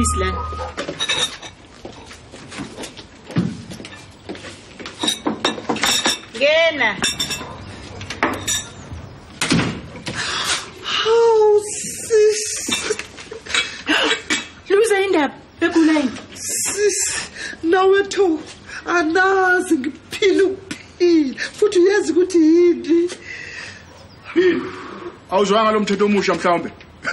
noLouis lana. Ngena. Hawu sis. Louisa indaba begula yini? Sis, nawe tho anazi ngiphila ukuphila futhi uyazi ukuthi yini. Yini? Awuzwanga lo mthetho omusha mhlawumbe?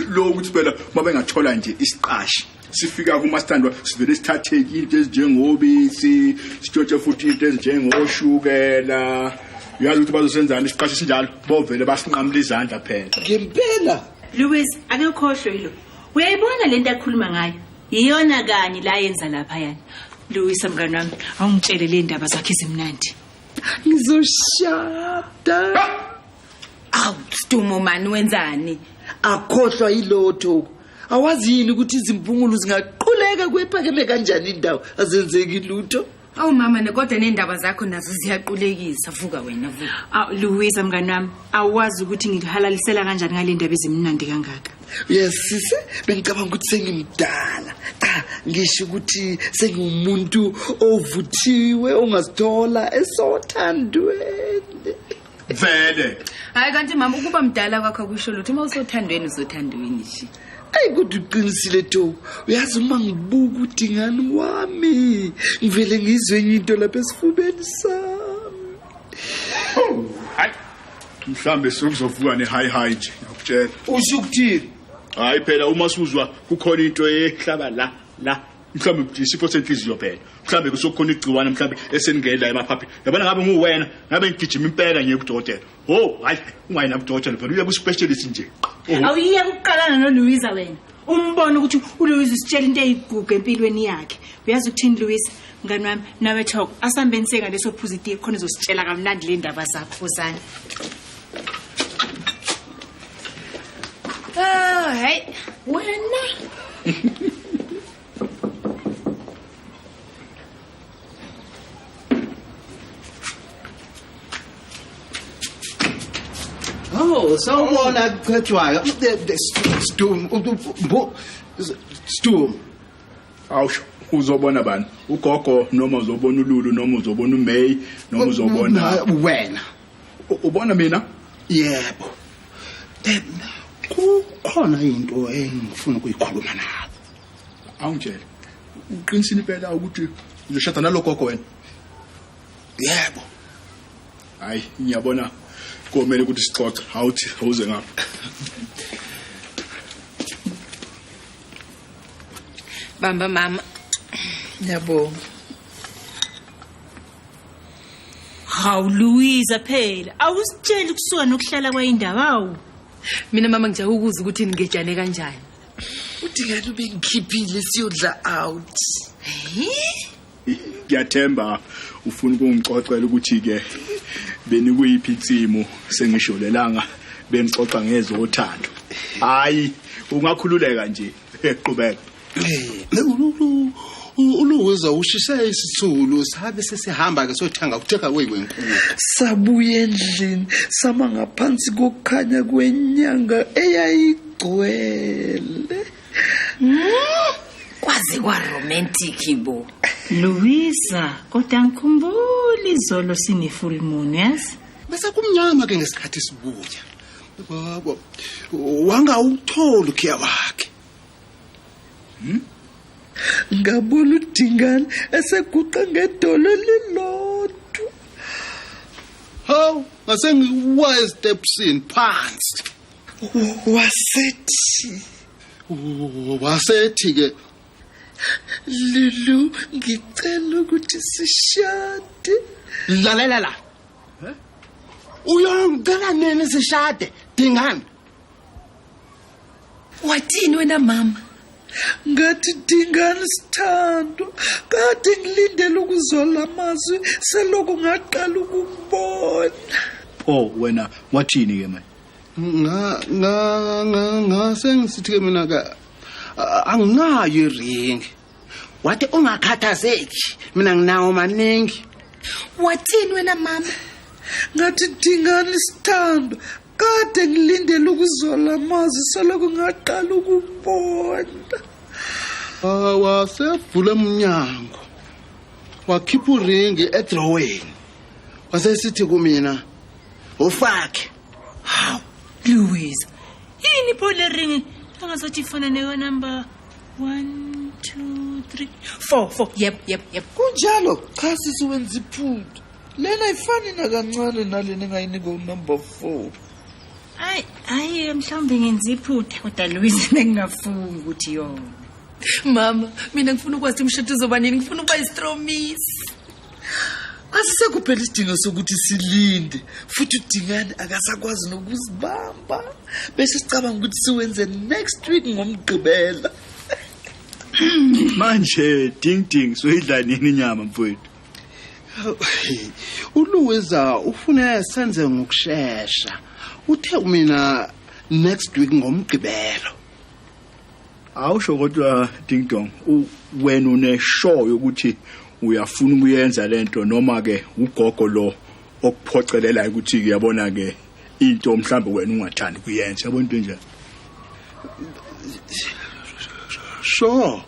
Lo ukuthi phela mabengathola nje isiqashi sifika kumasithandwa sivele sithatheke into ezinjengobisi, sitshontshe futhi into ezinjengoshukela. Uyazi ukuthi bazosenzani isiqashi sinjalo, bovele basinqamula izandla phela. Ngempela. Louis, ake ukhohlwe yilo. Uyayibona lento akhuluma ngayo? Iyona kanye la yenza lapha yana. Louis mngani wami, awungitshele le ndaba zakhe ezimnandi. Ngizoshada. Awu, Sidumo mani wenzani? Akhohlwa yilotho. Awazi yini ukuthi izimpungulu zingaquleka kwephakeme kanjani indawo azenzeki lutho? Awu mama, nekodwa nendaba zakho nazo ziyaqulekisa. Vuka wena, vuka. Awu Louisa mngani wami, awazi ukuthi ngikuhalalisela kanjani ngale ndaba ezimnandi kangaka. Yes sisi, bengicabanga ukuthi sengimdala. Cha, ngisho ukuthi sengumuntu ovuthiwe ongazithola esothandweni. Vele. Hayi kanti mama, ukuba mdala kwakho kusho lutho. Uma usothandweni usothandweni nje. Ayi kodwa uqinisile to. Uyazi uma ngibuka uDingani wami, ngivele ngizwe enye into lapha esifubeni sami. Hayi. Mhlambe sekuzovuka ne high high nje, ngiyakutshela. Usho ukuthini? Hayi phela uma suzwa kukhona into ehlaba la la. Mhlambe isifo senhliziyo phela. Mhlambe kusokhona igciwane mhlambe eseningena emaphaphini. Yabona ngabe nguwena, ngabe ngigijima impela ngiye kudokotela. Oh, hayi ungayi nakudokotela phela uya ku specialist nje. Awuyiye ukuqalana noLouisa wena. Umbone ukuthi uLouis usitshela into eyigugu empilweni yakhe. Uyazi ukuthini Louis? Mngani wami, nawe Thoko, asambeni senga leso phuza itiye khona uzositshela kamnandi le ndaba zakho zani. Oh, hey, wena. Oh, sawubona Cetshwayo. Stum, Stum. Awusho, uzobona bani? Ugogo noma uzobona uLulu noma uzobona uMay noma uzobona wena. Ubona mina? Yebo. Kukhona into engifuna ukuyikhuluma nawe. Awungitshele. Uqinisile impela ukuthi uzoshada nalogogo wena? Yebo. Hayi, ngiyabona komele ukuthi sixoxe. Awuthi awuze ngapha. Bamba mama. Ngiyabonga. Hawu Louisa phela, awusitsheli kusuka nokuhlala kwayindaba awu. Mina mama ngijaha ukuza ukuthi ningejane kanjani. UDingani ubengikhiphile siyodla out. Ngiyathemba ufuna ukungixoxela ukuthi ke benikuyiphi insimo sengisholelanga bengixoxa ngezothando. Hayi, ungakhululeka nje, eqhubeka. uLouisa ushise isithulu sabe sesihamba ke sothenga uthenga wenkukhu. Sabuye endlini sama ngaphansi kokukhanya kwenyanga eyayigcwele. Kwaze kwa romantic bo. Louisa, kodwa ngikhumbula izolo sine full moon, yazi? Bese kumnyama ke ngesikhathi sibuya. Baba, wangawuthola ukhiya wakhe. Ngabona uDingani eseguqa ngedolo lilodwa. Hawu, ngase ngiwa estepsini phansi. Wasethi ke Lulu, ngicela ukuthi sishade. Lalela la. Uyongicela nini sishade? Dingani. Wathini wena mama? Ngathi Dingani sithando, kade ngilindele ukuzwa amazwi selokhu ngaqala ukubona. Pho wena wathini ke manje? Nga nga nga sengisithi ke mina ke anginayo iring. Wathi ungakhathazeki, mina nginawo maningi. Wathini wena mama? Ngathi Dingani sithando, kade ngilindele ukuzwa amazwi selokhu ngaqala ukubona. Wasevula umnyango. Wakhipha uringi edroweni. Wasesithi kumina, "Ufake." Hawu, Louise. Yini pho le ringi? Angazothi ifana neyo number 1 2 3 4 4. Yep. Kunjalo, cha sisi wenza iphutha. Lena ifani nakancane nalena engayinika unumber 4. Ayi mhlawumbe ngenza iphutha kodwa Louise bengingafungi ukuthi yona. Mama, mina ngifuna ukwazi umshado uzoba nini, ngifuna ukuba istromis. Asisekuphela isidingo sokuthi silinde futhi uDingane akasakwazi nokuzibamba. Bese sicabanga ukuthi siwenze next week ngomgqibela. Manje ding ding soyidla nini inyama mfowethu? uLouisa ufuna senze ngokusheshsha. Uthe mina next week ngomgqibelo. Awusho kodwa ding dong, wena uneshow yokuthi uyafuna ukuyenza lento noma ke ugogo lo okuphocelelayo ukuthi uyabona ke into mhlambe wena ungathandi kuyenza, yabona into enjalo. Sure.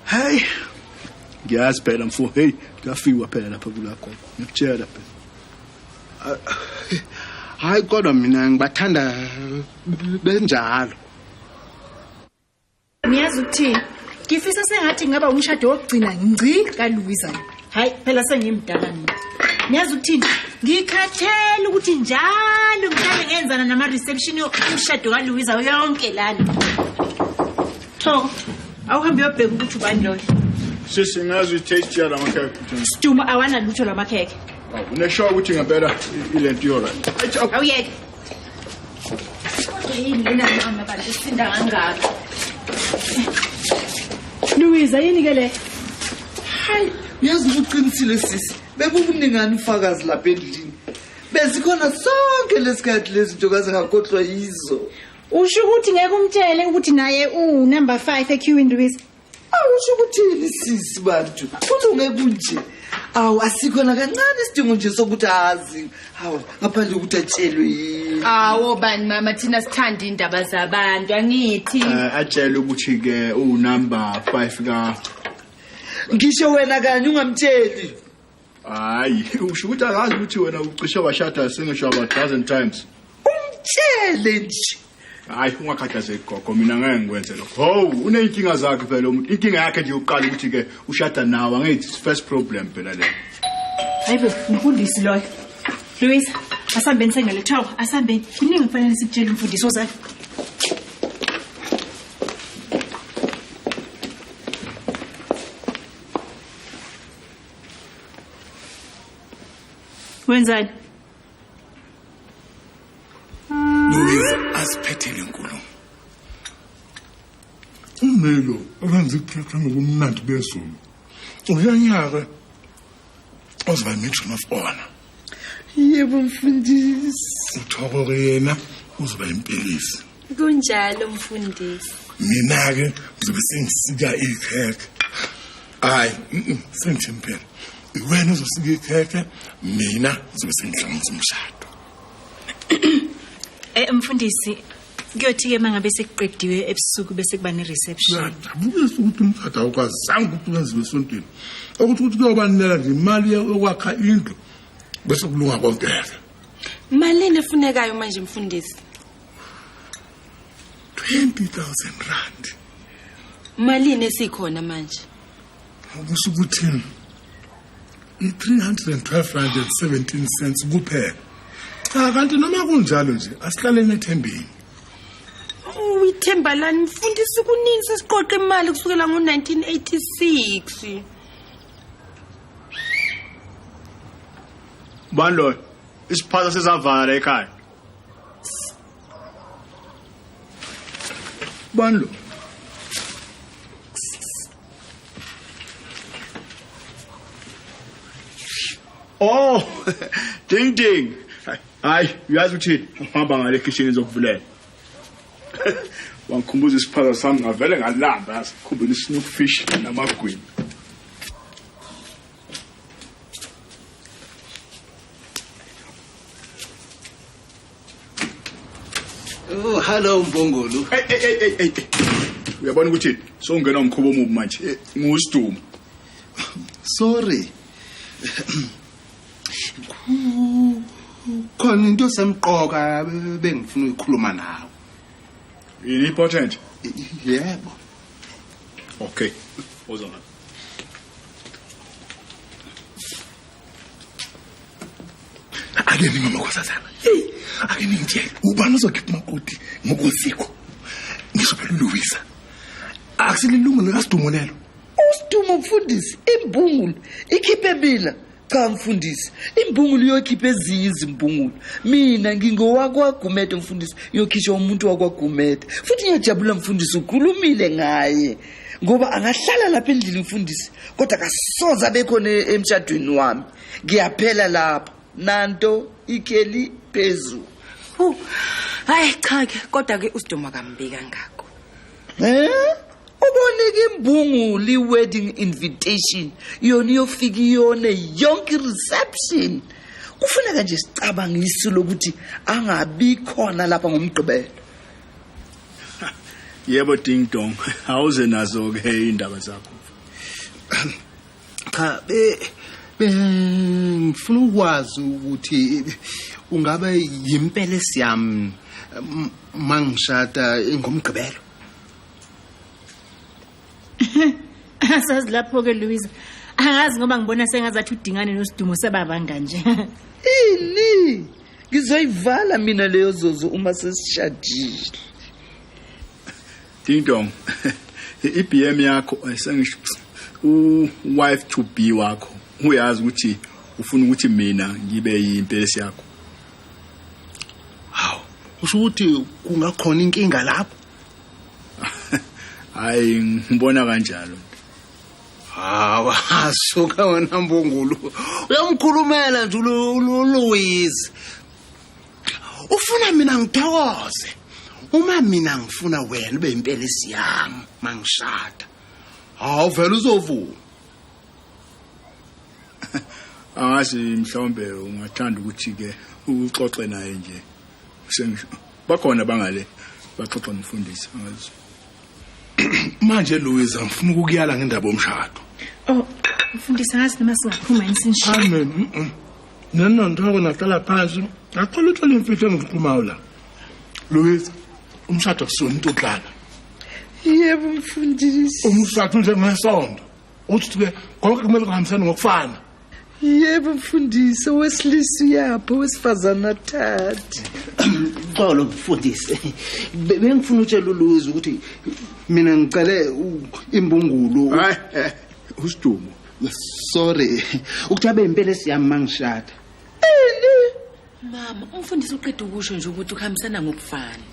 Hey, ngiyazi phela mfo, hey, kuyafiwa phela lapha kula gogo. Ngikutshela phela. Hayi kodwa mina ngibathanda benjalo. Niyazi ukuthini? Ngifisa sengathi ngaba umshado wokugcina ngci kaLouisa. Hayi phela sengimdala mina. Niyazi ukuthini? Ngikhathele ukuthi njalo ngihlale ngenzana nama reception yomshado kaLouisa yonke lana. Thoko, awuhambe uyobheka ukuthi ubani loyo. Sisi ngazi i-taste yala makhekhe. Siduma awana lutho lamakhekhe. Uneshow ukuthi ngempela ilento yora. Awuyeke. Yini lena mama bantu sinda kangaka? Louisa yini ke le? Hayi, uyazi uqinisile sisi. Bebubuningani ufakazi lapha endlini. Bezikhona sonke lesikhathi lezinto kaze ngakhohlwa yizo. Usho ukuthi ngeke umtshele ukuthi naye u number 5 equeuing Louisa. Awusho ukuthini sisi bantu? Kulunge kunje. Awu asikhona kancane isidingo nje sokuthi azi. Hawu ngaphandle ukuthi atshelwe yini. Awu bani mama, thina sithanda indaba zabantu angithi. Atshele ukuthi ke u number 5 ka ngisho wena kanye ungamtsheli. Hayi, usho ukuthi akazi ukuthi wena ucishe washada singisho about 1000 times. Umtshele nje. Hayi ungakhathazeki gogo, mina ngeke ngikwenze lokho. Hawu, uneyinkinga zakhe phela umuntu. Inkinga yakhe nje uqala ukuthi ke ushada nawe, angithi first problem phela le. Hayibo, umfundisi loyo. Louisa, asambeni sengale Thoko, asambeni. Kuningi kufanele sikutshele umfundisi ozayo. Wenzani? Louisa asiphethele inkulumo. Umelo wenza ikhekhe ngobumnandi bezulu. Uyanyaka ozoba matron of honor. Yebo mfundisi. uThoko yena uzoba impelisi. Kunjalo mfundisi. Mina ke ngizobe sengisika ikhekhe. Hayi, sengithi phela. Wena uzosika ikhekhe, mina ngizobe sengihlanganisa umshado. Mfundisi, kuyothi ke mangabe sekuqediwe ebusuku bese kuba ne-reception. Uyajabulisa ukuthi umshado awukwazanga ukuthi wenziwe esontweni. Okuthi ukuthi kuyobanela nje imali yokwakha indlu bese kulunga konke. Malini efunekayo manje mfundisi? 20,000 rand. Malini esikhona manje? Kusho ukuthi i-312 rand and 17 cents kuphela. Cha kanti noma kunjalo nje asihlaleni ethembeni. Oh, ithemba lani mfundisi, kuningi sesiqoqa imali kusukela ngo-1986. Bani lo? Isiphaza sesavala ekhaya. Bani lo? Oh, ding ding. Hayi, uyazi ukuthi uhamba ngale kitchen izokuvulela. Wangikhumbuza isiphaza sami ngavele ngalamba, yazi, khumbula isnook fish namagwinya. Oh, hello Mbongolo. Hey hey hey hey. Uyabona ukuthi sowungena umkhubo omubi manje. Ngusidumo. Sorry. Khona into semqoka bengifuna ukukhuluma nawe. Yini important? Yebo. Okay. Woza ngapha. Ake nime makhosazana. Hey, ake ningitshele ubani ozokhipha umakoti ngokosiko. Ngisho phela uLouisa. Akusililungelo likaSidumo lelo. Usidumo mfundisi, imbungulu ikhiphe mina. Cha mfundisi, imbungulu iyokhipha ezinye izimbungulu. Mina ngingowakwaGumede mfundisi, iyokhishwa umuntu wakwaGumede. Futhi ngiyajabula mfundisi ukhulumile ngaye. Ngoba angahlala lapha endlini mfundisi, kodwa akasoze abe khona emshadweni wami. Ngiyaphela lapha. Nanto ikheli phezulu. Hayi cha ke, kodwa ke uSidumo akambi kangako. Ubonike imbungulu i-wedding invitation yona iyofika iyone yonke i-reception. Kufuneka nje sicabange isu lokuthi angabi khona lapha ngomgqibelo. Yebo ding dong, awuze nazo ke indaba zakho. Cha ngifuna ukwazi ukuthi ungabe yimpela siyami mangishada ngomgqibelo. Asazi lapho ke Louisa. Angazi ngoba ngibona sengazathi udingane noSidumo sebabanga nje. Ini ngizoyivala mina leyo zozo uma sesishadile. Ding dong. I-BM yakho sengisho u-wife to be wakho. Uyazi ukuthi ufuna ukuthi mina ngibe yimpelesi yakho. Hawu, usho ukuthi kungakhona inkinga lapho? Hayi ngibona kanjalo. Hawa, suka wena mbungulu. Uyamkhulumela nje uLouise. Ufuna mina ngithokoze. Uma mina ngifuna wena ube impelesi yami mangishada. Hawu vele uzovuma. Angazi mhlawumbe ungathanda ukuthi ke uxoxe naye nje. Sengisho bakhona bangale baxoxa nomfundisi angazi. Manje Louisa ngifuna ukukuyala ngendaba yomshado. Oh, mfundisi angazi noma singaphuma yini sinishiye. Amen. Nena ntoko naqala phansi. Ngaqala uthola imfihlo engikhulumayo la. Louisa, umshado kusona into odlala. Yebo mfundisi. Umshado njengesonto. Uthi ke konke kumele kuhambisane ngokufana. Yebo mfundisi, owesilisa uyapha, owesifazane athathe. Xolo mfundisi. Bengifuna utshela uLouise ukuthi mina ngicele imbungulu. Hayi, uSidumo. Sorry. Ukuthi abe impelesi yami mangishada. Ini? Mama, umfundisi uqeda ukusho nje ukuthi ukuhambisana ngokufana.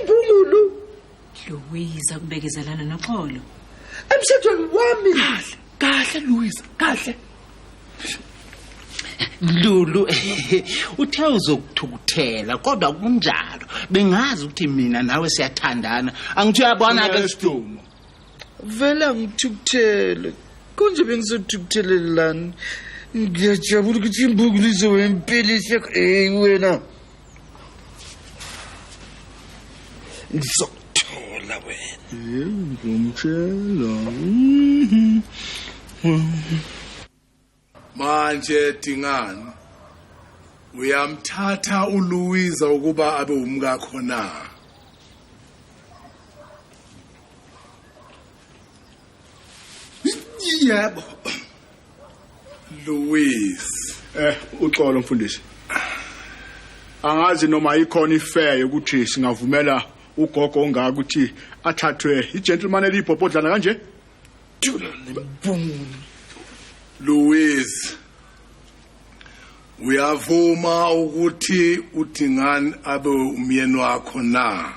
Imbungulu. Louisa kubekezelana noxolo. Emshadweni wami. Kahle, kahle Louisa, kahle. Lulu, uthe uzokuthukuthela kodwa kunjalo. Bengazi ukuthi mina nawe siyathandana. Angithi uyabona ke Sidumo. Vele ngithukuthele. Konje bengizothukuthelelani? Ngiyajabula ukuthi imbungulu izobe impelisi yakho. Hey wena. Ngizokuthola wena. Ngizomtshela. Manje Dingane uyamthatha uLouisa ukuba abe umkakho na? Yebo. Louise, uxolo mfundisi. Angazi noma ikhona ifair yokuthi singavumela ugogo ongaka ukuthi athathwe igentleman elibhobhodlana kanje? Thula nembungulu. Louise, uyavuma ukuthi uDingane abe umyeni wakho na?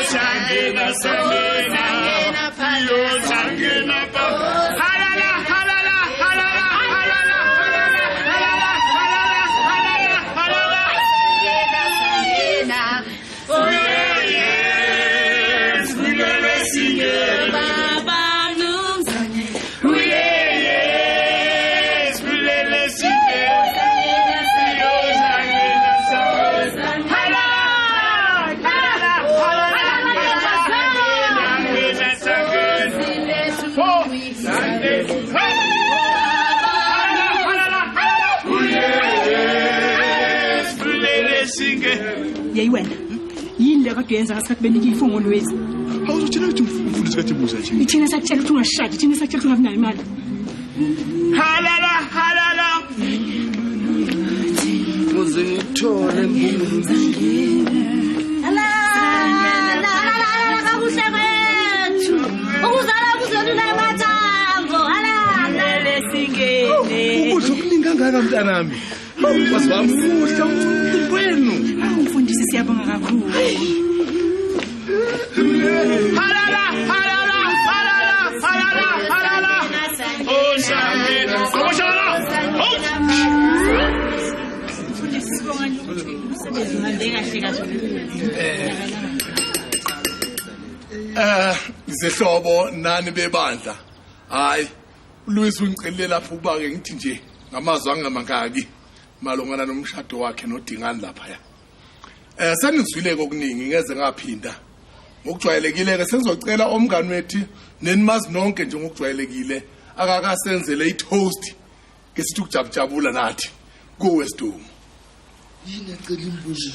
Sangena, sangena. Yeyi wena. Yini le kade uyenza ngasikhathi benika ifungo Louise? Awuzothina ukuthi umfundisi kade buza nje. Ithina sakutshela ukuthi ungashadi, ithina sakutshela ukuthi ungabi nayo imali. Halala halala. Uze ngithole mbungulu. Halala halala kakuhle kwethu. Ukuzala kuzolula amathambo. Halala lesingene. Ukudla okuningi kangaka mntanami. Wazibamuhle umcimbi wenu. Umfundisi siyabonga kakhulu. Halala halala halala halala halala. Osangena. Qoshana. Mfundisi sibonga nje ukuthi umsebenzi uhambe kahle kahle. Zehlobo nani bebandla. Hayi, uLouis ungicelile lapha ukuba ke ngithi nje ngamazwi angamangaki malungana nomshado wakhe noDingani lapha ya. Senizwile kokuningi ngeze ngaphinda. Ngokujwayelekile ke sengizocela omngani wethu nenimazi nonke nje ngokujwayelekile akakasenzele i-toast ke sithi ukujabujabula nathi kuwe Sidumo. Yini ecela imbuzi?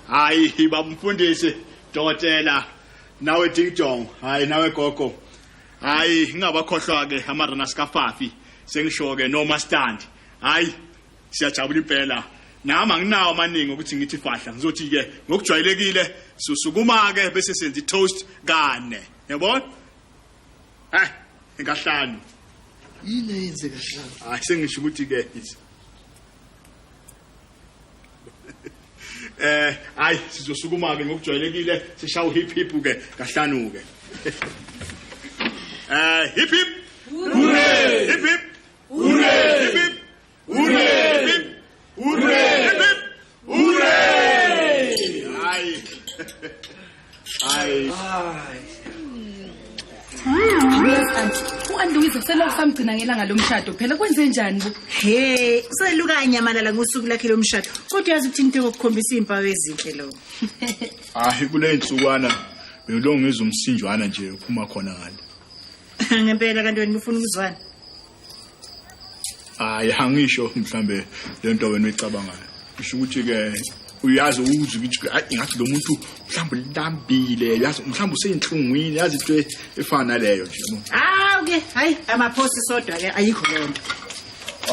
Hayi bamfundisi dokotela nawe ding dong, hayi nawe gogo. Hayi ngingabakhohlwa ke amarana sikaFafi sengisho ke noma stand. Hayi siyajabula impela. Nami anginawo amaningi ukuthi ngithi fahla ngizothi ke ngokujwayelekile susukuma ke bese senza i-toast kane. Yabona? Ngahlanu. Yini eyenze kahlanu? Hayi sengisho ukuthi ke hayi sizosukuma ke ngokujwayelekile sishawu hip hip ke kahlanu ke. Hip hip hooray, hip hip hooray, hip hip hooray, hip hip hooray, hip hip hooray. Hayi hayi U-Louise selokhu samgcina ngelanga lomshado phela kwenze njani bo? He, seluka anyamalala ngosuku lakhe lomshado. Kodwa uyazi ukuthi into yokukhombisa izimpawu ezinhle lo. Hayi kule insukwana bengilonge ngizwe umsinjwana nje uphuma khona ngale. Ngempela kanti wena ufuna ukuzwana? Hayi angisho mhlambe lento wena uyicabangayo. Isho ukuthi ke uyazi uzwe ukuthi ingathi lo muntu mhlawumbe lambile, yazi mhlawumbe useyinhlungwini, yazi into efana naleyo nje yabo. Ah okay, hayi amaphosi sodwa ke ayikho leyo nto.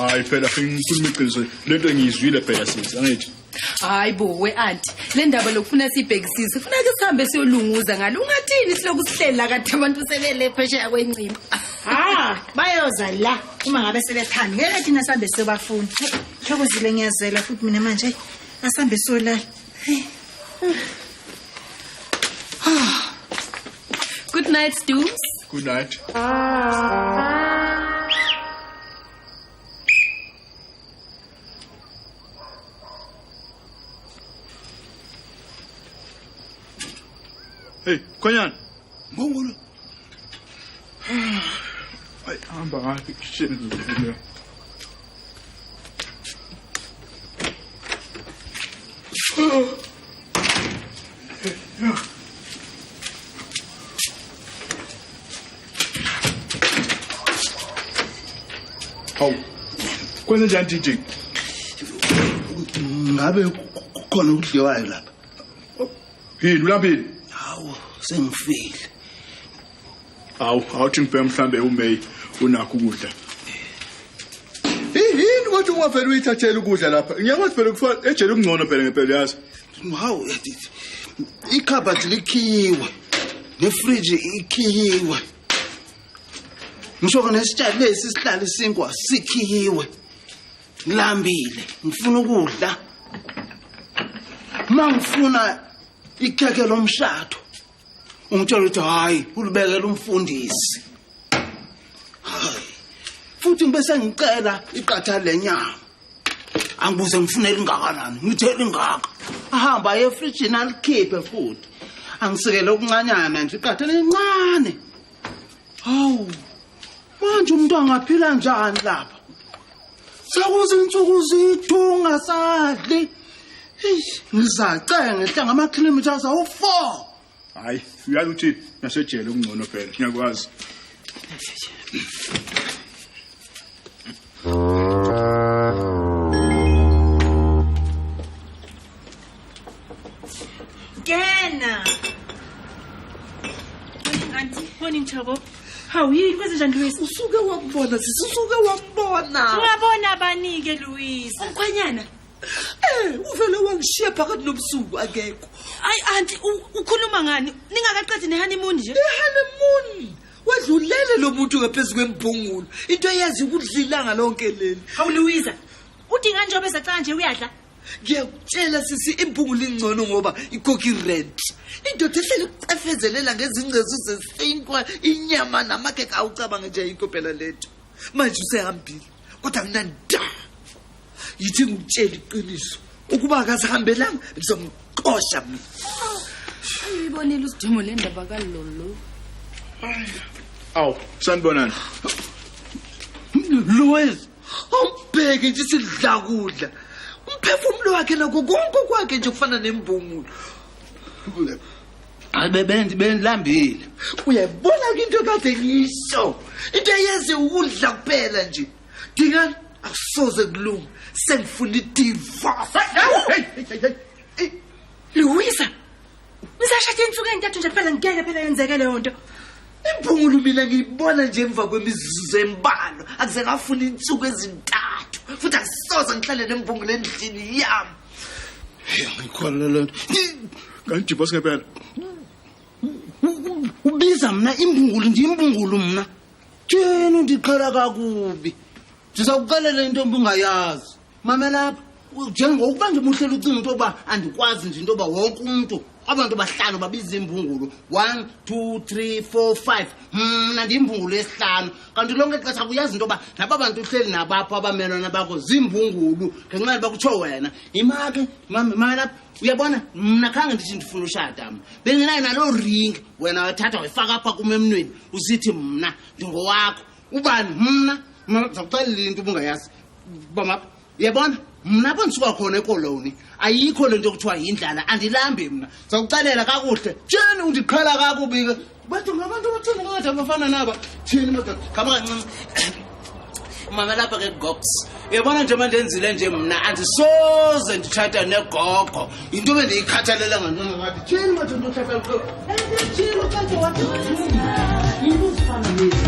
Hayi phela ngikhuluma iqiniso lento engiyizwile phela sisi angithi. Hayi bo we auntie, le ndaba lokufuna sibhekisise, kufuna ke sihambe siyolunguza ngalo. Ungathini siloku sihlela kade abantu sebele phesheya kwencima. Ah, bayoza la uma ngabe sebethanda. Ngeke thina sihambe siyobafuna. Thokozile ngiyazela futhi mina manje. Asambe solala. Good night, Stooms. Good night. Hey, Khonyana. Mbongolo. Ay, hamba ngaphi shit. Hawu. Kwenze njani DJ? Ngabe kukhona ukudliwayo lapha? Yini ulambile? Hawu, sengifile. Hawu, awuthi ngibheke mhlambe uMay unakho ukudla. Yini kodwa ungavele uyithathele ukudla lapha? Ngiyakwazi phela kufa ejele okungcono phela ngempela yazi. Hawu, ikhabathi likhiyiwe. Nefriji ikhiyiwe. Ngisho nesitshalo lesi sihlala isinkwa sikhiyiwe. Ngilambile, ngifuna ukudla. Uma ngifuna ikhekhe lomshado, ungitshela ukuthi hayi, ulibekele umfundisi. Hayi. Futhi ngibe sengicela iqatha lenyama. Angibuze ngifuna elingakanani, ngithe lingaka. Ahamba aye efrijini alikhiphe futhi. Angisikele okuncanyana nje iqatha lencane. Hawu. Manje umuntu angaphila njani lapha? Sekuze insuku zithunga sadli. Ngizacela ngehla ngama kilometers awu4. Hayi, uyazi ukuthi nasejele okungcono phela, ngiyakwazi. Kwenze njani Louise? Usuke wambona sisi, usuke wambona. Ungabona abanike Louise. Umkhwenyana. Uvele wangishiya phakathi nobusuku akekho. Ayi auntie, ukhuluma ngani? Ningakaqedi ne-honeymoon nje? I-honeymoon. Wadlulele lo muntu ngaphezulu kwembungulu. Into eyazi ukudlilanga lonke leli. Hawu Louise, udinga njengoba ezacanga nje uyadla. Ngiyakutshela sisi, imbungulu ingcono ngoba ikhokha irent. Indoda ehlele ukucefezelela ngezingcezu zesinkwa, inyama namakhekhe, awucabange nje ayikho phela lento. Manje usehambile, kodwa nginanda. Yithi ngikutshela iqiniso, ukuba akasihambelanga ngizomxosha mina. Uyibonile usidumo le ndaba kaLolo. Awu, sanibonani. Louise, awubheke nje sidla kudla. Umphefumulo wakhe nakho konke kwakhe nje kufana nembungulu. Hayi bendilambile. Uyayibona ke into kade ngisho. Into eyenze ukudla kuphela nje. Dingani akusoze kulunga. Sengifuna i-divorce. Hey. Louise, nisashada insuku entathu nje phela ngeke phela yenzeke leyo nto. Imbungulu mina ngiyibona nje emva kwemizuzu embalwa. Akuze ngafuna insuku ezintathu. Futhi akusoze ngihlale nembungulu endlini yami. Hey, angikholwa le nto. Kanti divorce ngempela. Ubiza mna imbungulu nje imbungulu mna. Tsheni undiqhela kakubi. Ndizakuxelela intombi ungayazi. Mamela lapha. Njengokuba nje uhleli ucinga into yokuba andikwazi nje into yoba wonke umntu abantu bahlanu babiza imbungulu. 1 2 3 4 5. Mna ndiyimbungulu yesihlanu. Kanti lonke ixesha kuyazi into yoba naba bantu uhleli nabapho abamelwane bakho ziimbungulu ngenxa yoba kutsho wena. Yima ke, mamela lapha. Uyabona mna khange ndithi ndifuna ushada mna. Bengenayo naloo ring wena wathatha wayifaka apha kum emnweni usithi mna ndingowakho. Ubani mna? Mna ndizakuxelela into ubungayazi. Bamapha. Uyabona mna apho ndisuka khona ekoloni ayikho le nto yokuthiwa yindlala, andilambi mna. Ndizakuxelela kakuhle. Tsheni undiqhela kakubi ke. Bathi ngabantu abathini kade abafana naba. Tsheni madoda, khama kancinci. Mama lapha ke gox. Uyabona nje manje ndenzile nje mna andisoze nditshata negogo. Into bendiyikhathalela ngancinci ngathi tsheni madoda uthatha uqhelo. Tsheni uthathe wathi. Into ezifana nezi.